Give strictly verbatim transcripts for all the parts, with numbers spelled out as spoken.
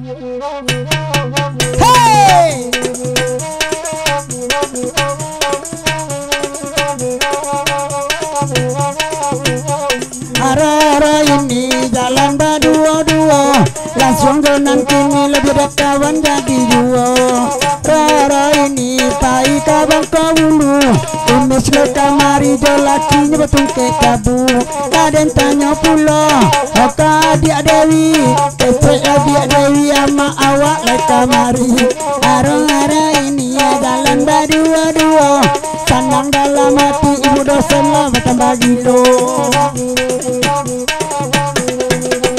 Hei! Roro ini jalan baduo-duo, langsuang jo nan kini labiah dek kawan jadi juo. Roro ini pai ka Bangkok Ulu, Umis lo kamari jo lakinyo batungkek tabu. Aden tanyo pulo, o ka adiak Dewi, kecek adiak Dewi, amak awak lai kamari. Aro-aro ini jalan baduo-duo, sanang dalam ati ibu dosen lah batambah gilo.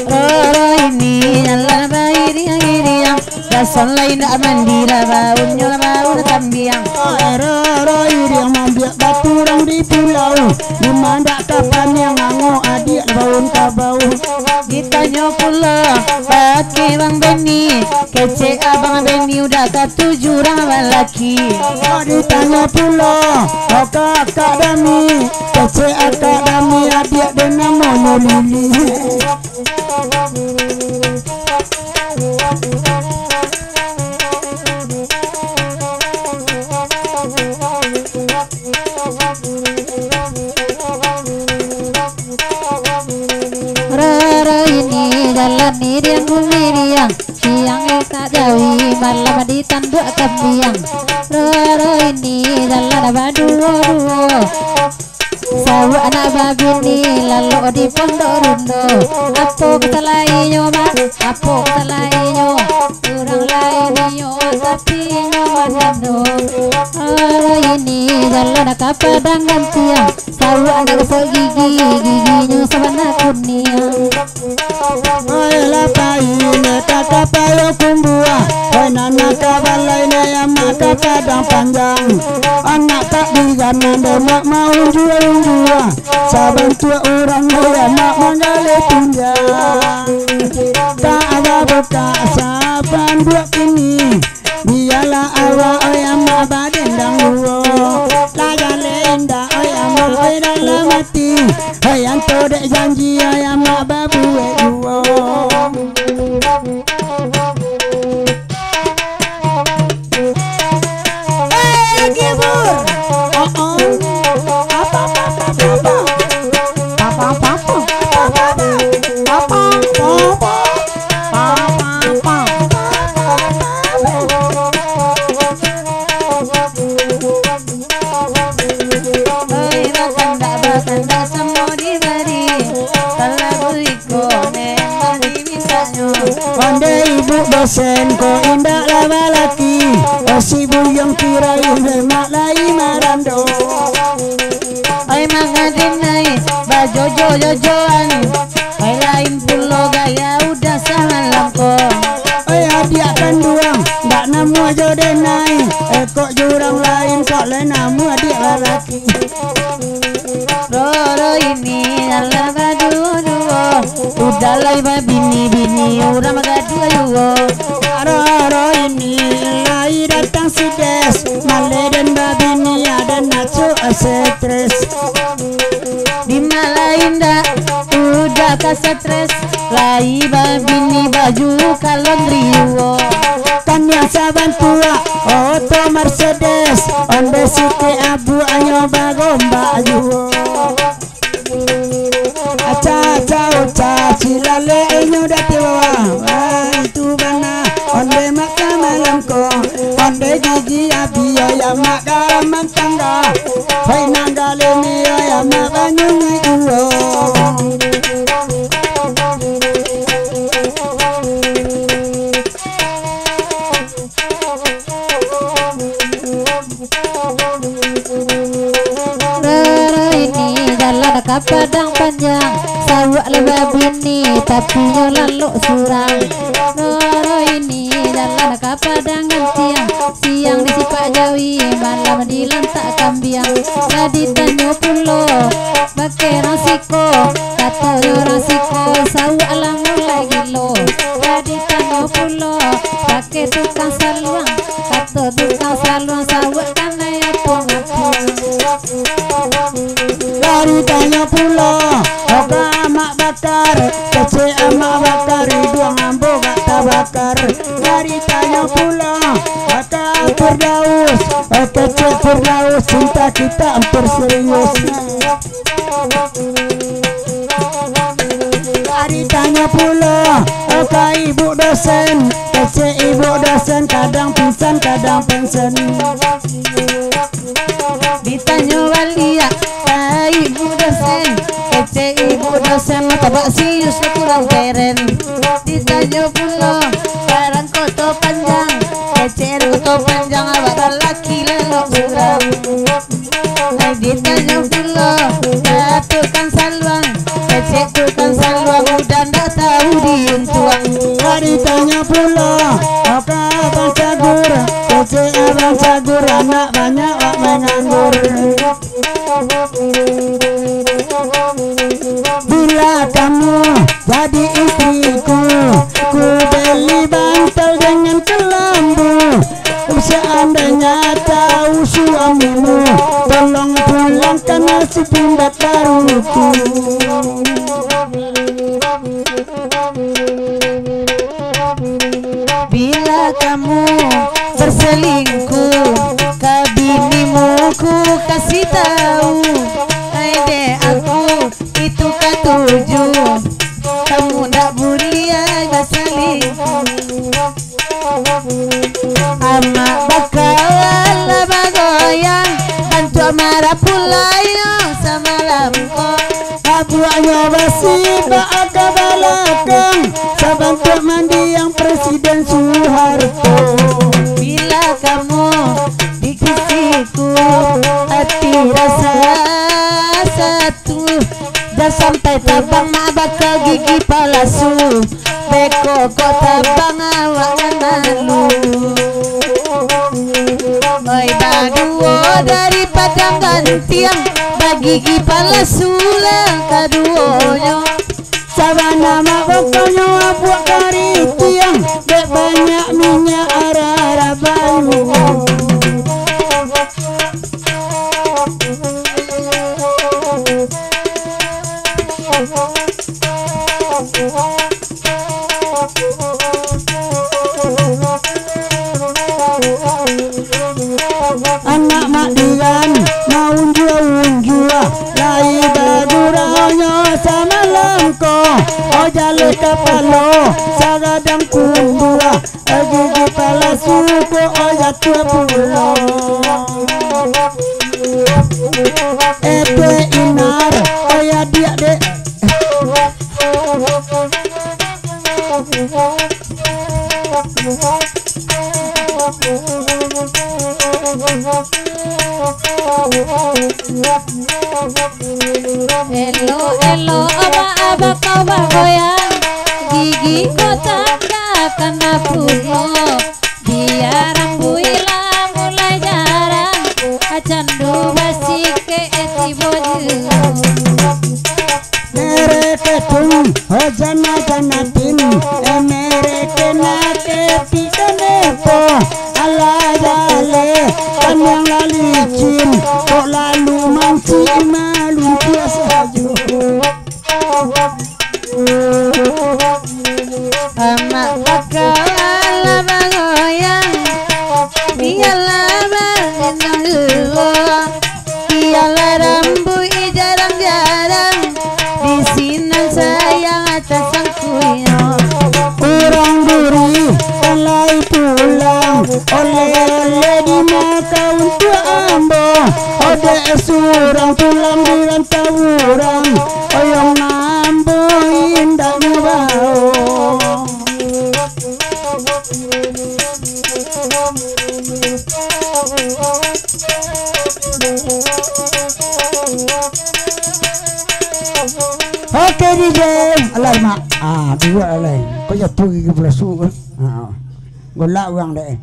Roro ini jalan bairiang-iriang, dasar lai indak mandi lah baunnyo lah bau lah kambiang. Roro iriang mambiak baturang di pulau, di mandak ka paniang ango adiak baun ka baun. Ditanyo pulo, baa kek Bang Beni, kecek Abang Beni udah ka tujuah urang balaki. Ditanyo pulo, o kakak Dami, kecek akak Dami adiak den namonyo Lili. Roro ini jalan iriang-iriang, siang isak jawi, malam ditanduak kambiang. Roro ini jalan baduo-duo, sauak anak babini, lalok di pondok rundo. Apo kasalainyo, Mak? Apo kasalainyo? Urang lain iyo, tapi inyo manando. Roro ini jalan ka Padang Gantiang, sauak nak gosok gigi, giginyo sabana kuniang. Oi, lah pai neka ka Payokumbuah, oi, nan ka balai ne amak ka Padang Panjang. Anak tak diganang demak maunjua-unjua, sabantuak urang ne amak manggaleh tunjang. Tak ada buka saban buat kini, bialah awak oi amak badendang juo. Lah jaleh indak oi amak oi dalam ati, oi anto dek janji oi amak babuek juo. Eh, lagi, Bur. Oh, oh. Apa, apa, apa, apa, apa? Apa, apa, apa? Apa, apa, apa? Apa, apa, apa? Oi, bakandak, bakandak, samo dibari. Kalau iko ne mah dimintanyo. Ondeh ibu dosen ko indak lah balaki, o si buyuang kirai lemak lai marando. Ai mangaden ai, bajojo-jojoan, ai lain pulo gaya udah samalam ko. Ai adiak kanduang, ndak namuah jo denai, eh kok jurang lain kok lai namuah adiak lalaki. Roro ini alah baduo-duo, udah lai babini-bini urang bagaduah juo. Roro ini lai datang si Des, maleh den babini aden acok stres. Di ma lai ndak udah ka stres, lai babini baju ka laundry juo. Kan yang sabantuak oto Mercedes, ondeh sitik abu anyo bagombak juo. Aca, aca, oca, cilalek inyo dah tibo. Wah, itu bana. Ondeh mak ka malam ko, ondeh gigi abih, oi amak ka mantangga. Hoi nanggalemi, oi amak banyuang juo. Roro ini jalan ka Padang Panjang, sawak lah babini, tapi nyo lalok surang. Roro ini jalan ka Padang Gantiang, siang di sipak jawi, malam di lantak kambiang. Lah ditanyo pulo, bakeh urang siko, katonyo urang siko, sawak lah mulai gilo. Lah ditanyo pulo, bakeh tukang saluang, kato tukang saluang, sawak kanai apo ngapo. Lah ditanyo pulo, oga amak bakar, kecek amak bakar, iduang ambo gak taba. Bakar, dari tanyo pulo ka Firdaus, kecek Firdaus, cinta kita hampir serius. Dari tanyo pulo ka ibu dosen, kecek ibu dosen, kadang pingsan, kadang pensen. Ditanyo baliak ka ibu dosen, kecek ibu dosen, martabak sius kurang keren. Ditanyo pulo ka rang Koto Panjang, kecek rang Koto Panjang, awak balaki lelok surang. Ditanyo pulo ka tukang saluang, kecek tukang saluang, udah ndak tahu diuntuang. Ditanyo pulo ka Abang Cagur, kecek Abang Cagur, anak banyak wak manganggur. Bila kamu jadi istriku, ku beli bantal dengan kelambu. Seandainya tahu suamimu, tolong pulangkan nasi pindang baruku. Bila kamu berselingkuh, ka binimu ku kasih tahu, ai dek aku, itu katuju, kamu ndak buliah baselingkuh. Amak baka lah bagoyang, bantuak marapulai samalam ko. Abuaknyo basibak ka balakang, sabantuak mandiang Presiden Soeharto. Bila kamu dikisiku, ati rasa satu, jan sampai tabang nak baka gigi palasu. Beko kok tabang awak nan malu. Oi, baduo dari Padang Gantiang, bagigi palasu lah kaduonyo. Sabana mak bokonyo abuak karitiang, dek banyak minyak arah-arah bayu. Anak Mak Dian maunjua-unjua, lai baguronyo samalam ko. Oh, jaleh kapalo sagadang kundua, gigi palasu ko, oh, jatuah pulo. Ete Inar, oh, ya diak dek. Elo-elo, aba-aba kau bagoyang, gigi kau tanda kana pulo. Biar rambuik lah mulai jarang, acandu basikek tibo juo. Mereke tung, oh jana-jana tin, eh, mereke nake pika nepo. Alah jaleh, kaniang lah licin, kok lalu mancik maluntuak sajo. Amak bakal bagoyang, bialah bagendang juo. Bialah rambuik jarang-jarang, di sinan sayang atas sangkuinyo. Urang duri kan lai pulang, oleh-oleh di maka untuak ambo. Odeh surang pulang di rantau urang, oyong ambo indaknyo bao. Oke, D J. Alah, Mak. Ah, dua alai. Kau jatuh gigi palasu, eh? Ah. Golak urang dek, eh.